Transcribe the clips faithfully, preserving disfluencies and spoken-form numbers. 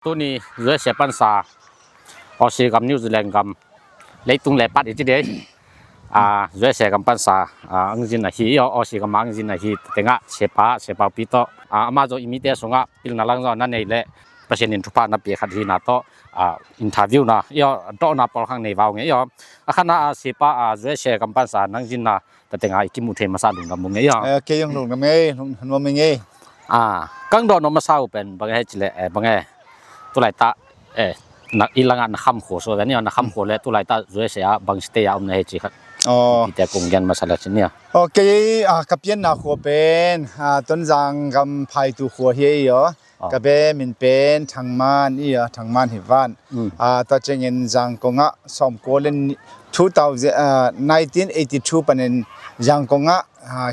Tuni U S A pansa, Aussie gam, New Zealand gam, leitung le pat i ci dei. Ah, U S A gam pansa, ah, ang zin ahi, i aw, Aussie gam ang zin ahi, tengah, sepa, sepa pi tawh. Ah, ama zong i mite sungah, pilna lang zong na nei le, Pasian in thupha na pi khat hi na tawh, ah, interview na, i aw, dawhna pawl khang nei vau nge, i aw. A khana, ah, sepa, ah, U S A gam pansa, nang zin na, ta tengah, i kimu thei masa lungdam mu nge, i aw. Eh, kei zong lungdam nge, lung, lungdam nge. Ah, kang dawh no masa u pen, bang e he ci le, eh, bang e. Tulai ta, eh, na, i langa na kham khua so, ni na kham khua le, tulai ta U S A, bang state a om na he ci khat. Oh. Pi te kung gen masa la ci ni a. Okay, ah, ka pianna khua pen, ah, Tonzang gam Phaitu khua hi ei aw. Ah. Ka be min pen Thangman i a, Thangman hi van. Mm. Ah, tua ciangin Zangkong ah sawmkua le ni, two thousand, ah, nineteen eighty-two panin Zangkong ah, ah,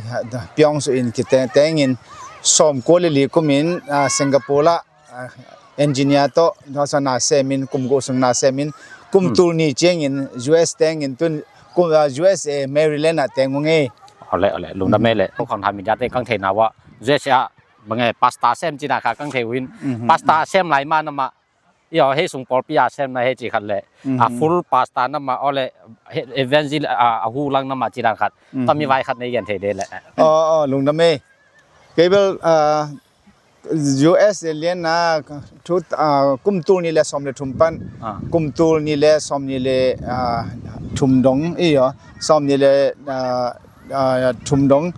piang su in kiteng, tengin sawmkua le li kumin, ah, Singapore ah, ah, engineer tawh, tua sa na semin, kum guk sung na semin, kum tul ni ciangin U S tengin tun, kum, ah, U S A Maryland ah teng ung e. Ole, ole, lungdam e le. Khang hami date kang thei na wa, U S A bang e, pastor sem ci na kha kang thei win. Mhm. Pastor sem lai ma na ma, i aw, hei sung pawlpi a sem na he ci khat le. Mhm. A full pastor na ma, ole, he, evangel, a, a hu lang na ma ci dan khat. Mhm. Tami vai khat nei gen thei de le. Oh, oh, lungdam e. Kei bel, ah, U S A lian na, thu, ah, kum tul ni le sawm le thum pan. Ah. Kum tul ni le sawm ni le, ah, thum dong, i aw, sawm ni le, ah, ah, thum dong,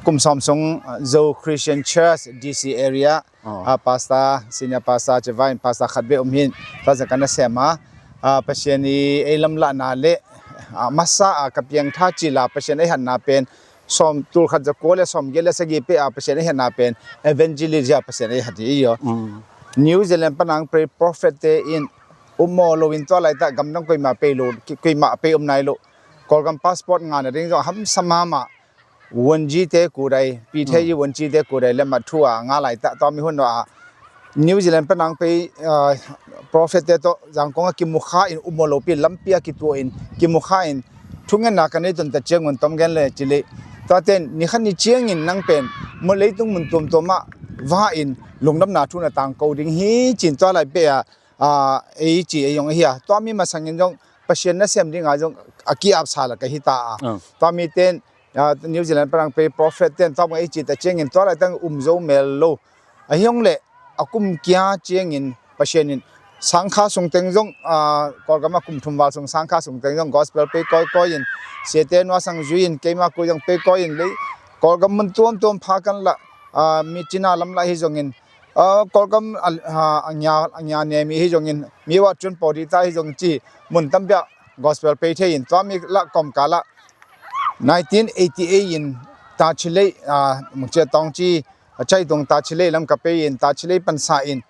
kum sawm sung, ah, Zo Christian Church, D C area, ah, pastor, senior pastor, ci vai in pastor khat be um hin, pastor kana sem a, ah, Pasian i ei lamlahna le, ah, masa a ka piang tha ci la Pasian ei hatna pen, sawm tul khat za kua le sawm giat le sagih pe a Pasian ei hatna pen, evangelist a Pasian ei hat hi i aw. Mm. New Zealand panang pei prophet te in, um maw lo in tua lai ta gamdang koima pei lo, ki-, koima pei um nai lo. Kawlgam passport ngahna ding zong hamsa mahmah. Wonji te kudai, Pi Thei Ji Wonji te kudai le mat thu a nga lai ta, tua mi hun a New Zealand panang pei, ah, prophet te tawh Zangkong a kimukha in um maw lo pi lampi a kituah in kimukha in thungenna ka nei tun ta ciangun tom gen le ci le. Tua ten ni khat ni ciangin nang pen mun leitung mun tuamtuam ah va in lungdamna thu na tangko ding hi cin tua lai pe a, ah, ei ci ei zong ahi a. Tua mi masangin zong Pasian nasem ding a zong a ki-ap sa la ka hi ta a. Ah. Tua mi ten, ah, New Zealand panang pei prophet ten tua bang ei ci ta ciangin tua lai tang um zo mel lo. Ahi hong le a kum kia ciangin Pasian in sangkha sung teng zong, ah, Kawlgam a kum thum val sung sangkha sung teng zong gospel pei kawikawi in, siate nuasang zui in, keima kui zong pei kawi in le, Kawlgam mun tuamtuam pha kan la, ah, mi cina lam la hi zongin, ah, Kawlgam a, ah, a ngia, a ngia ne mi hi zongin, mi wa cun pawdi ta hi zongin ci mun tampi ah gospel pei thei in, tua mi la kawmkal ah nineteen eighty-eight in Tachilei, ah, Mungcia Tawngci, a cai tung Tachilei lam ka pei in, Tachilei pansa in,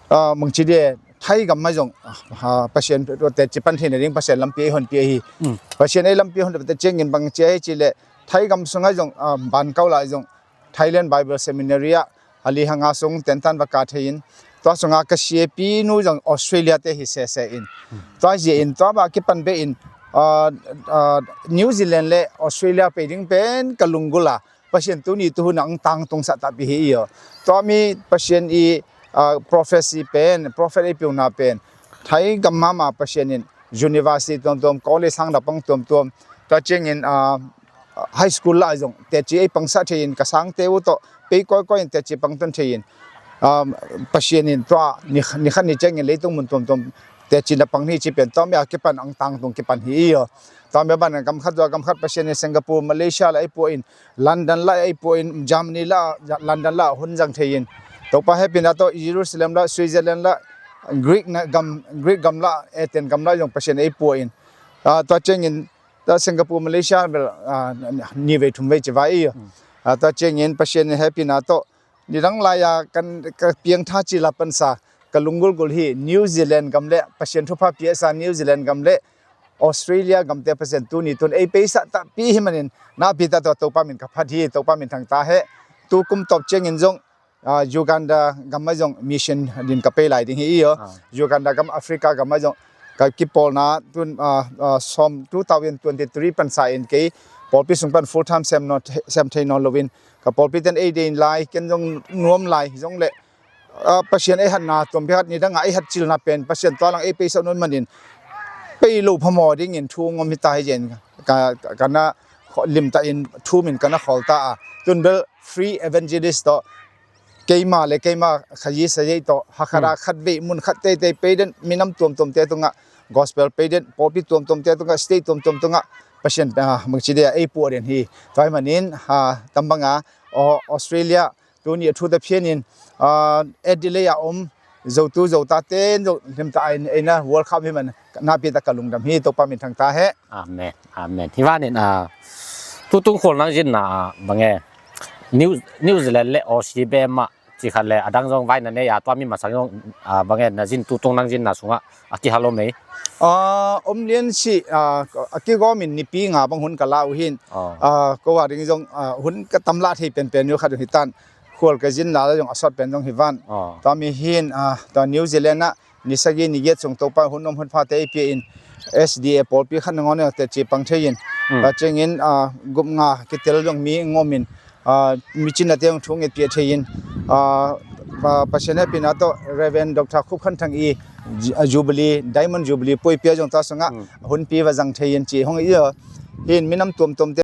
ah, Mungci de Thai gam mai zong, ah, Pasian teci pan theina ding Pasian lampi ei honpi ahi. Mm. Pasian ei lampi ei honpi ta ciangin bang ci ahi ci le Thai gam sung ai zong, ah, ban kau lai zong Thailand Bible Seminary ah a li hanga sung tentan va ka thei in, tua sunga ka siapi nu zong Australia te hi sese in. Mm. Tua zia in, tua ba kipan be in, ah, ah, New Zealand le Australia pei ding pen ka lunggul a, Pasian tuni tuhun ang tangtung sah tahpi hi i aw. Tua mi Pasian i, ah, prophecy pen, prophet ei piuna pen, Thai gam mama Pasian in university tuamtuam, college sang dapang tuamtuam, tua ciangin, ah, high school lah zong teci ei pangsah thei in, ka sangte uh tawh pei kawikawi in teci pangton thei in, ah, Pasian in tua ni, ni khat ni ciangin leitung mun tuamtuam teci na pang ni ci pen tua mi a kipan ang tangtung kipan hi i aw. Tua mi a ban gam khat zua gam khat Pasian in Singapore, Malaysia lah ei pua in, London lah ei pua in, Germany lah, London lah hun zang thei in. Topa hehpihna tawh Jerusalem lah, Switzerland lah, Greek na gam, Greek gam lah, Athens gam lah zong Pasian ei pua in. Ah, tua ciangin, tua Singapore, Malaysia bel, ah, ni vei thum vei ci vai i aw. Mm. Ah, tua ciangin Pasian hehpihna tawh nidang lai-a kan, ka piangtha ci la pansa, ka lunggulgul hi New Zealand gam le, Pasian thupha piasa New Zealand gam le, Australia gamte Pasian tuni tun ei peisa tahpi hi manin, na pi ta tua Topa min ka phat hi, Topa min thang ta he, tu kum tawp ciangin zong, ah, Uganda gam mai zong mission din ka pei lai ding hi i aw. Ah. Uganda gam Africa gam mai zong, ka kipawlna tun, ah, ah, sawm two thousand twenty-three pansa in kei, pawlpi sung pan full time sem nawn, sem thei nawn loin, ka pawlpi ten ei dein lai, ken zong nuam lai, zong le, Ah, Pasian ei hatna tuampi khat ni dangah ei hat cilna pen Pasian tua lang ei peisak nun manin pei lo phamawh dingin thu ngom hi ta hi zen ka, ka, ka na limtah in thu min ka na khawl ta a. Tun bel free evangelist tawh keima le keima khayi sayei tawh hakhat a khat vei mun khat teitei pei den minam tuamtuamte tungah gospel pei den pawlpi tuamtuamte tungah state tuamtuam tungah Pasian, ah, bangci dia ei puah den hi. Tua hi manin, ah, tambanga, oh, Australia tuni a thu ta phianin, ah, Adelaide a om zotu zota ten zo limtah a in eina World Cup hi man napi tak ka lungdam hi, Topa min thang ta he. Amen. Amen. Hi vanin, ah, tutung khol nang zinna, ah, bange New, New Zealand le Aussie be mah ci khat le adang zong vai na nei a tua mi masang zong, ah, bange na zin tutung nang zinna sungah a kihal om ei? Ah, om lian si, ah, a kigawmin nipi nga bang hun ka la uh hin. Ah, ko a ding zong, ah, hun ka tam la thei penpen uh khat uh hi tan. Khual ka zin la la zong a sawt pen zong hi van. Tua mi hin, ah, tua New Zealand ah ni sagi ni giat sung Topa hun om hun phate i pia in S D A pawlpi khat nangawn te ci pang thei in. Tua ciangin, ah, gup nga kitel zong mi ngawm in, ah, mi cina te zong thu nget pia thei in, ah, pa, Pasian hehpihna tawh Reverend Doctor Khup Khan Thang i Ju-, ah, Jubilee, Diamond Jubilee poi pia zong ta sungah hun pi va zang thei in ci hong i, ah, hin minam tuamtuam te